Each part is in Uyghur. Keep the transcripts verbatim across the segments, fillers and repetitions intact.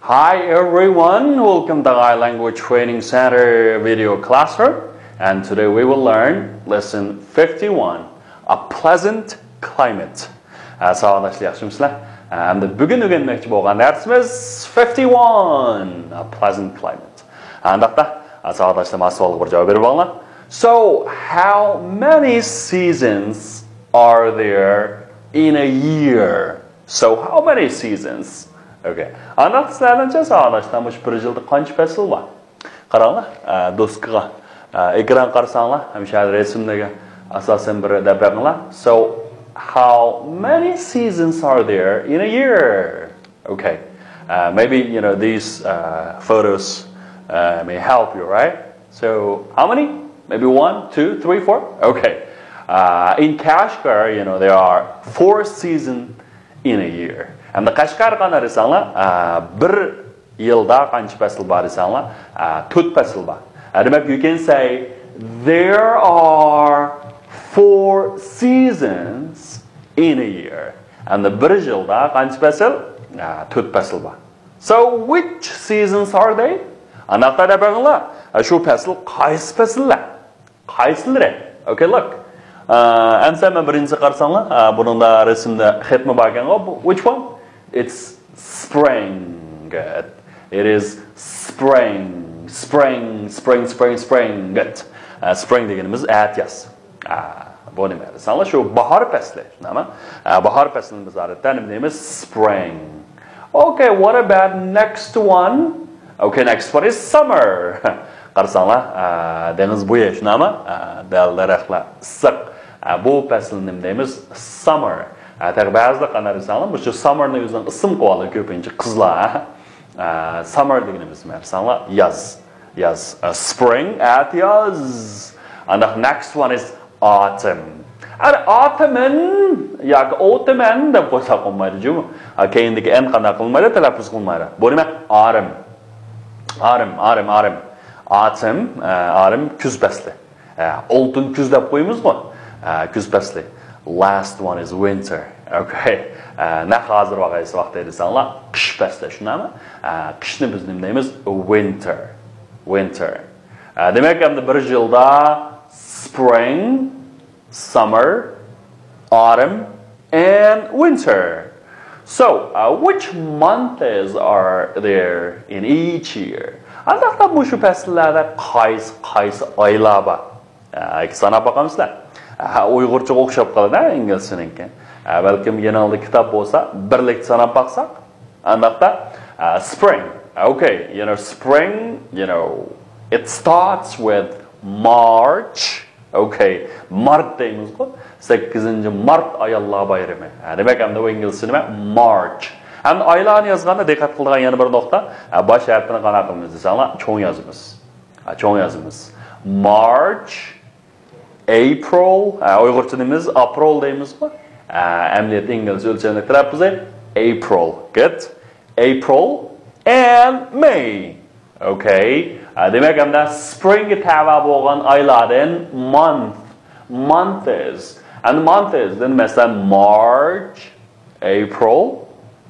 Hi everyone, welcome to Thai Language Training Center video classroom. And today we will learn lesson fifty-one, a pleasant climate. ئە، ساۋاقداشلار، ياخشىمۇسىلەر؟ ئە، ئەمدى بۈگۈن ئۆگەنمەكچى بولغان دەرسىمىز fifty-one, a pleasant climate. ئانداقتا، ئە، ساۋاقداشلار، مانا سوئالغا بىر جاۋاب بېرىپ بېقىڭلار. So, how many seasons are there in a year? So, how many seasons? Okay. ئانداقتا سىلەرنىڭچە، ساۋاقداشلار، مۇشۇ بىر يىلدا قانچە پەسىل بار؟ قاراڭلار، ئە، دوسكىغا، ئە، ئېكران قارىساڭلار، ھەم شۇ يەردە رەسىملەرگە ئاساسەن بىر دەپ بېقىڭلار. So, how many seasons are there in a year? Okay. Uh, maybe, you know, these, uh, photos, uh, may help you, right? So, how many? Maybe one, two, three, four? Okay. Uh, in Kashgar, you know, there are four seasons in a year. ئەمدى قەشقەرگە قاراپ بېقىڭلار، ئە، بىر يىلدا قانچە پەسىل بار دېسەڭلار، ئە، تۆت پەسىل بار. ئە، دېمەك، you can say, there are four seasons in a year. ئەمدى بىر يىلدا قانچە پەسىل؟ ئە، تۆت پەسىل بار. So, which seasons are they? ئانداقتا دەپ بېقىڭلار. ئە، شۇ پەسىل قايسى پەسىللەر؟ قايسىلىرى؟ Okay, look. ئە، ئەمسە مەن بىرىنچىسىگە قارىساڭلار، ئە، بۇنىڭدا رەسىمدە خەتمۇ باركەنغۇ. Which one? It's spring. Good. It is spring. Spring, spring, spring, spring. Good. ئە، spring دېگىنىمىز ئەتىياز. ئە، بۇ نېمە دېسەڭلار، شۇ باھار پەسلى. شۇنداقمۇ؟ ئە، باھار پەسلىنى بىز ئادەتتە نېمە دەيمىز؟ Spring. Okay, what about next one? Okay, next one is summer. قارىساڭلار، ئە، دېڭىز بويى، شۇنداقمۇ؟ ئە، دەل دەرەخلەر ئىسسىق. ئە، بۇ پەسىلنى نېمە دەيمىز؟ Summer. ئە، تېخى بەزىلەر قانداق دېسەڭلار، مۇشۇ summerنى ئۆزىنىڭ ئىسىم قىلىۋالىدۇ كۆپىنچە قىزلار. ئە، summer دېگىنىمىز نېمە دېسەڭلار، ياز. ياز. ئە، spring، ئەتىياز. ئانداق next one is autumn. ئەنە autumn ياكى autumn دەپ قويساق بولمايدۇ جۇمۇ. ھە، كەينىدىكى n قانداق قىلمايدۇ، تەلەپپۇز قىلمايدۇ. بۇ نېمە؟ Autumn. Autumn، autumn، autumn. Autumn، ئە، autumn، كۈز پەسلى. ئە، ئالتۇن كۈز دەپ قويىمىزغۇ. ئە، كۈز پەسلى. Last one is winter. Okay. ئە، نەق ھازىر ۋاقىت، ۋاقتى دېسەڭلار، قىش پەسلى، شۇنداقمۇ؟ ئە، قىشنى بىز نېمە دەيمىز؟ Winter. Winter. ئە، دېمەك، ئەمدى بىر يىلدا spring، summer، autumn and winter. So, uh, which months are there in each year? ئانداقتا مۇشۇ پەسىللەردە قايسى، قايسى ئايلار بار؟ ئە، ساناپ باقامسىلەر؟ ئە، ئۇيغۇرچىغا ئوخشاپ قالىدۇ، ئە، ئىنگلىزچىنىڭكى. ئە، بەلكىم يېنىڭلاردا كىتاب بولسا، بىرلىكتە ساناپ باقساق. ئانداقتا، ئە، spring. Okay, you know, spring, you know, it starts with March. Okay, مارت دەيمىزغۇ. سەككىزىنچى مارت ئاياللار بايرىمى. ھە، دېمەك، ئەمدى بۇ ئىنگلىزچە نېمە؟ March. ئەمدى ئايلارنى يازغاندا دىققەت قىلىدىغان يەنە بىر نۇقتا. ھە، باش ھەرپىنى قانداق قىلىمىز دېسەڭلار، چوڭ يازىمىز. ھە، چوڭ يازىمىز. March, April، ھە، ئۇيغۇرچە نېمىمىز؟ ئاپرېل دەيمىزغۇ. ھە، ئەمەلىيەتتە ئىنگلىزچە ئۆلچەملىك تەلەپپۇزى April. Good. April and May. Okay. ئە، دېمەك، ئەمدى springگە تەۋە بولغان ئايلاردىن month، months. And monthsدىن، مەسىلەن، March, April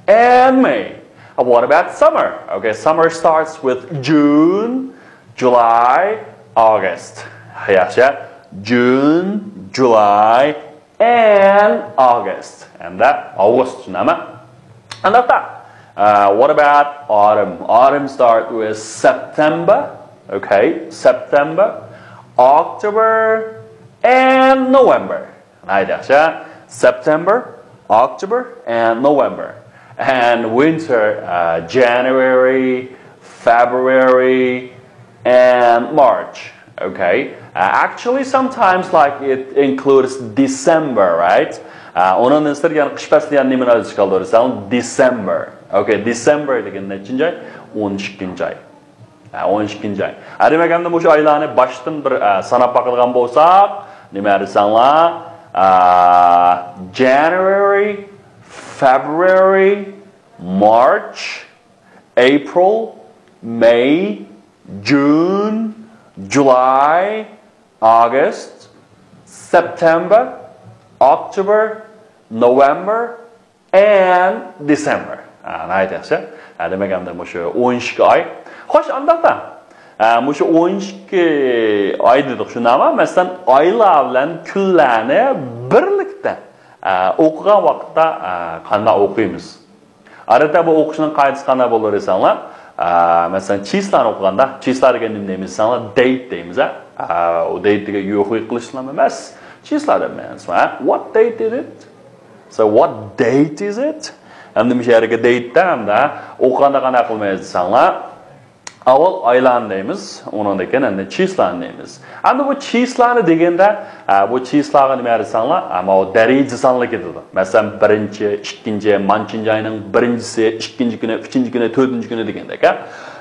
and May. And what about summer? Okay, summer starts with June, July, August. ياخشى. June, July, and August. And that August، شۇنداقمۇ؟ ئانداقتا، uh, what about autumn? Autumn start with September. Okay, September, October, and November. Right, ياخشى. September, October, and November. And winter, uh, January, February, and March. Okay. Uh, actually, sometimes, like, it includes December, right? Uh, ئۇنىڭدىن سىرت يەنە قىش پەسلى يەنە نېمىنى ئۆز ئىچىگە ئالىدۇ دېسەڭ، December. Okay, December دېگەن نەچچىنچى ئاي؟ ئون ئىككىنچى ئاي. ھە، ئون ئىككىنچى ئاي. ھە، دېمەك، ئەمدى مۇشۇ ئايلارنى باشتىن بىر، ئە، ساناپ باقىدىغان بولساق، نېمە دېسەڭلار، ئە، January, February, March, April, May, June, July, August, September, October, November, and December. ھە، ناھايىتى ياخشى. ھە، دېمەك، ئەمدى مۇشۇ ئون ئىككى ئاي. خوش، ئانداقتا. ھە، مۇشۇ ئون ئىككى ئاي دېدۇق، شۇنداقمۇ؟ مەسىلەن، ئايلار بىلەن كۈنلەرنى بىرلىكتە، ھە، ئوقۇغان ۋاقىتتا، ھە، قانداق ئوقۇيمىز؟ ئادەتتە بۇ ئوقۇشنىڭ قائىدىسى قانداق بولۇر دېسەڭلار، ئە، مەسىلەن، چىسلانى ئوقۇغاندا، چىسلا دېگەن نېمە دەيمىز دېسەڭلار، دەيت دەيمىز، ھە؟ ئە، ئۇ دەيت دېگەن يوخۇي قىلىشلام ئەمەس، چىسلا دەپ مەنىسى، ھە؟ What date is it? So, what date is it? ئەمدى مۇشۇ يەرگە دەيتتە ئەمدى ئوقۇغاندا قانداق قىلمايمىز دېسەڭلار، ئاۋۋال ئايلارنى دەيمىز، ئۇنىڭدىن كېيىن ئەمدى چىسلانى دەيمىز. ئەمدى بۇ چىسلانى دېگەندە، ئە، بۇ چىسلاغا نېمە دېسەڭلار، ئە، ماۋۇ دەرىجە سانلىق كېتىدۇ. مەسىلەن، بىرىنچى، ئىككىنچى، مانچىنچى ئاينىڭ بىرىنچىسى، ئىككىنچى كۈنى، ئۈچىنچى كۈنى، تۆتىنچى كۈنى دېگەندەك، ھە.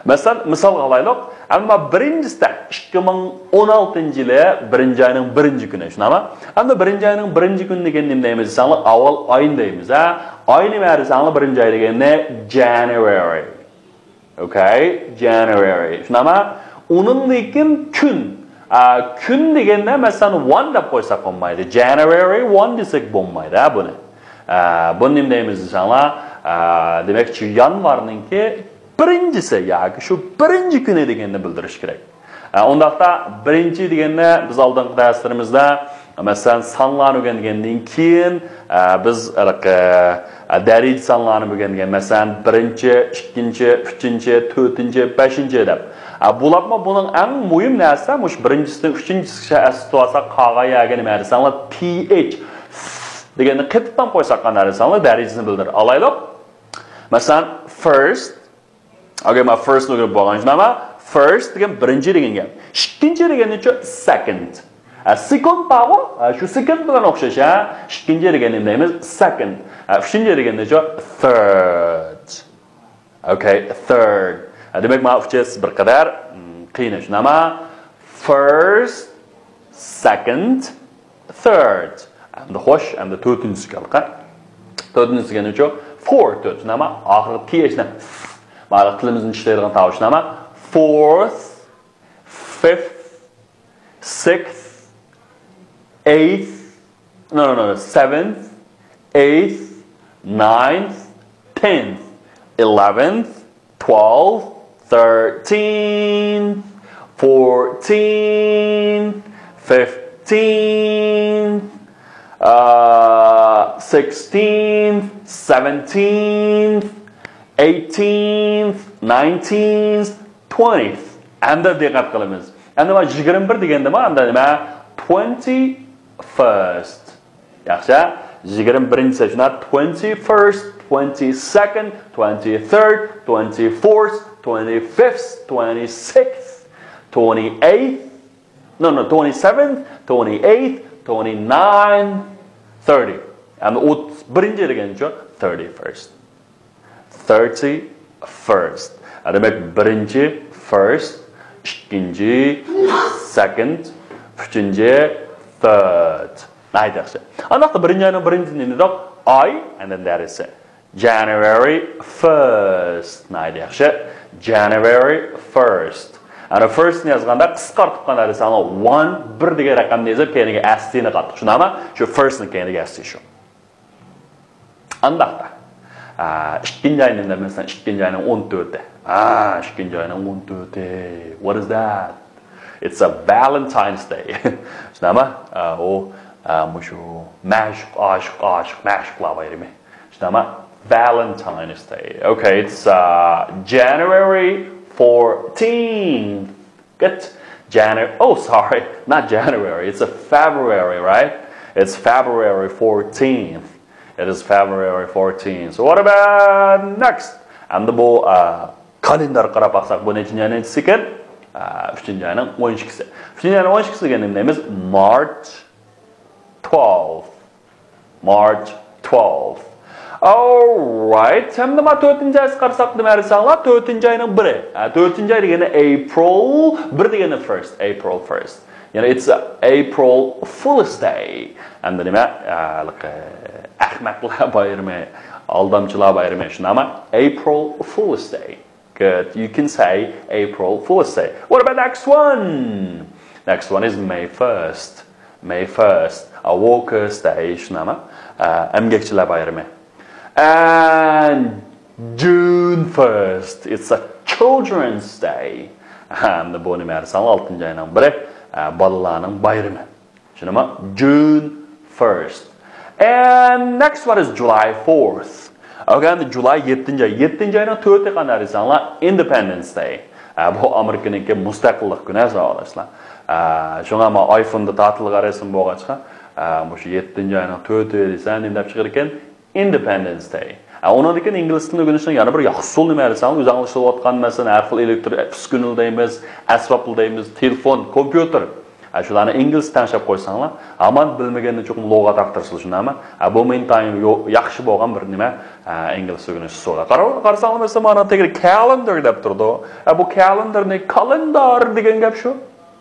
مەسىلەن، مىسالغا ئالايلۇق. ئەمما بىرىنچىسىدە ئىككى مىڭ ئون ئالتىنچى يىلى بىرىنچى ئاينىڭ بىرىنچى كۈنى، شۇنداقمۇ؟ ئەمدى بىرىنچى ئاينىڭ بىرىنچى كۈنى دېگەن نېمە دەيمىز دېسەڭلار، ئاۋۋال ئاينى دەيمىز، ھە. ئاي نېمە دېسەڭلار، بىرىنچى ئاي دېگەننى January. Okay, January. شۇنداقمۇ؟ ئۇنىڭدىن كېيىن كۈن. ئا، كۈن دېگەندە، مەسىلەن، one دەپ قويساق بولمايدۇ. January one دېسەك بولمايدۇ، ھە، بۇنى. ئا، بۇنى نېمە دەيمىز دېسەڭلار، ئا، دېمەكچى، يانۋارنىڭكى بىرىنچىسى ياكى شۇ بىرىنچى كۈنى دېگەننى بىلدۈرۈش كېرەك. ئە، ئۇنداقتا بىرىنچى دېگەندە بىز ئالدىنقى دەرسلىرىمىزدە، مەسىلەن، سانلارنى ئۆگەنگەندىن كېيىن، ئە، بىز ھېلىقى، ئە، دەرىجە سانلارنى ئۆگەنگەن، مەسىلەن، بىرىنچى، ئىككىنچى، ئۈچىنچى، تۆتىنچى، بەشىنچى دەپ. ئە، بولۇپمۇ بۇنىڭ ئەڭ مۇھىم نەرسە مۇشۇ بىرىنچىسىدىن ئۈچىنچىسىگىچە ئەستە تۇتۇۋالساق قالغان يەرگە نېمە دېسەڭلار، P H دېگەننى قېتىپلام قويساق قانداق دېسەڭلار دەرىجىسىنى بىلدۈرە ئالايلۇق. مەسىلەن، first، Okay، مانا first نى كۆرۈپ بولغان شۇنداقمۇ؟ First دېگەن بىرىنچى دېگەن گەپ. ئىككىنچى دېگەننىچۇ؟ Second. ھە، second بارغۇ؟ ھە، شۇ second بىلەن ئوخشاش، ھە. ئىككىنچى دېگەن نېمە دەيمىز؟ Second. ھە، ئۈچىنچى دېگەننىچۇ؟ Third. Okay, third. ھە، دېمەك، مانا ئۈچىسى بىر قەدەر، م، قىيىن، شۇنداقمۇ؟ First، second، third. ئەمدى خوش، ئەمدى تۆتىنچىسى كەلدى. تۆتىنچىسى دېگەننىچۇ؟ Fourth، تۆت، شۇنداقمۇ؟ ئاخىرى T H نى، مانا تىلىمىزنى چىشلەيدىغان تاۋۇش، شۇنداقمۇ؟ Fourth، fifth، sixth، eighth، no, no, no, seventh، eighth، ninth، tenth، eleventh، twelfth، thirteenth، fourteenth، fifteenth، uh, sixteenth، seventeenth، eighteenth، nineteenth، twentieth. ئەمدى دىققەت قىلىمىز. ئەمدى مانا يىگىرمە بىر دېگەندە ما ئەمدى نېمە؟ Twenty-first. ياخشى. يىگىرمە بىرىنچى سەچنا twenty-first، twenty-second، twenty-third، twenty-fourth، twenty-fifth، twenty-sixth، twenty-eighth، no, no, twenty-seventh، twenty-eighth، twenty-nine، thirty. ئەمدى ئوتتۇز بىرىنچى دېگەنچۇ؟ Thirty-first. Thirty-first. ھە، دېمەك، بىرىنچى، first، ئىككىنچى، second، ئۈچىنچى، third. ناھايىتى ياخشى. ئانداقتا بىرىنچى ئاينىڭ بىرىنچىسى نېمە دېدۇق؟ ئاي، and then there is January first. ناھايىتى ياخشى. January first. ئەنە first نى يازغاندا قىسقارتىپ قانداق دېسەڭلار، one، بىر دېگەن رەقەمنى يېزىپ، كەينىگە S T نى قاتتۇق. شۇنداقمۇ؟ شۇ first نىڭ كەينىدىكى S T شۇ. ئانداقتا. ئا، ئىككىنچى ئاينى دېمەسەن، ئىككىنچى ئاينىڭ ئون تۆتى. ئا، ئىككىنچى ئاينىڭ ئون تۆتى. What is that? It's a Valentine's Day. شۇنداقمۇ؟ ئا، ئۇ، ئا، مۇشۇ مەشۇق، ئاشىق، ئاشىق، مەشۇقلار بايرىمى. شۇنداقمۇ؟ Valentine's Day. Okay, it's, uh, January fourteenth. Good. Janu-, oh, sorry, not January. It's a February, right? It's February fourteenth. It is February fourteenth. So what about next? ئەمدى بۇ، ئا، كالېندار قاراپ باقساق، بۇ نەچچىنچى ئاي نەچچىسى ئىكەن؟ ئا، ئۈچىنچى ئاينىڭ ئون ئىككىسى. ئۈچىنچى ئاينىڭ ئون ئىككىسى دېگەن نېمە دەيمىز؟ March twelve. March twelve. Alright. ئەمدى ما تۆتىنچى ئايغا قارىساق نېمە دېسەڭلار؟ تۆتىنچى ئاينىڭ بىرى. ھە، تۆتىنچى ئاي دېگەنى April، بىر دېگەنى first، April first. يەنى it's a April Fool's Day. ئەمدى نېمە؟ ئە، ئەخمەقلەر بايرىمى، ئالدامچىلار بايرىمى، شۇنداقمۇ؟ April Fool's Day. Good. You can say April Fool's Day. What about next one? Next one is May first. May first. A workers' day. شۇنداقمۇ؟ ئە، ئەمگەكچىلەر بايرىمى. And June first, it's a children's day. ھەمدە بۇ نېمە دېسەڭلار، ئالتىنچى ئاينىڭ بىرى، ئە، بالىلارنىڭ بايرىمى. چۈشەندىڭلارمۇ؟ June first. And next one is July fourth. Okay, ئەمدى جۇلاي يەتتىنچى ئاي. يەتتىنچى ئاينىڭ تۆتى قانداق دېسەڭلار، Independence Day. ئە، بۇ ئامېرىكىنىڭكى مۇستەقىللىق كۈنى، ساۋاقداشلار. ئە، شۇڭا مانا ئايفوندا تارتىلغان رەسىم بولغاچقا، ئە، مۇشۇ يەتتىنچى ئاينىڭ تۆتى دېسە نېمە دەپ چىقىدىكەن؟ Independence Day. ئە، ئۇنىڭدىن كېيىن ئىنگلىز تىلىنى ئۆگىنىشنىڭ يەنە بىر ياخشى ئۇسۇلى نېمە دېسەڭلار، ئۆزۈڭلار ئىشلىتىۋاتقان، مەسىلەن، ھەر خىل ئېلېكتر ئۈسكۈنىلەر دەيمىز، ئەسۋابلار دەيمىز، تېلېفون، كومپيۇتېر. ئە، شۇلارنى ئىنگلىزچە تەڭشەپ قويساڭلار، ھامان بىلمىگەندە چوقۇم لۇغەت ئاختۇرىسىلەر، شۇنداقمۇ؟ ئە، بۇ مېنتايىم يو-، ياخشى بولغان بىر نېمە، ئە، ئىنگلىز ئۆگىنىش ئۇسۇلى. قارا-، قارىساڭلار، مەسىلەن، مانا تېگىدە calendar دەپ تۇرىدۇ. ئە، بۇ calendar نى كالېندار دېگەن گەپ شۇ.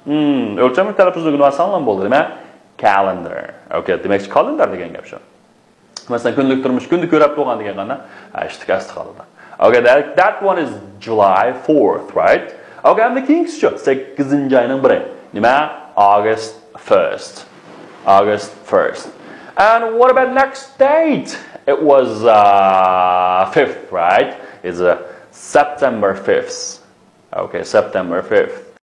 ھىم، ئۆلچەملىك تەلەپپۇزنى ئۆگىنىۋالساڭلار بولدى، نېمە؟ Calendar. Okay، دېمەكچى، كالېندار دېگەن گەپ شۇ. مەسىلەن، كۈندىلىك تۇرمۇش، كۈندە كۆرەپ تۇرغان دېگەن قانداق؟ ھە، ئىشتىك ئەستە قالىدۇ. Okay, that, that one is July fourth, right? Okay, ئەمدى كېيىنكىسىچۇ؟ سەككىزىنچى ئاينىڭ بىرى. نېمە؟ August first. August first. And what about next date? It was, uh, fifth, right? It's, uh, September fifth. Okay, September fifth.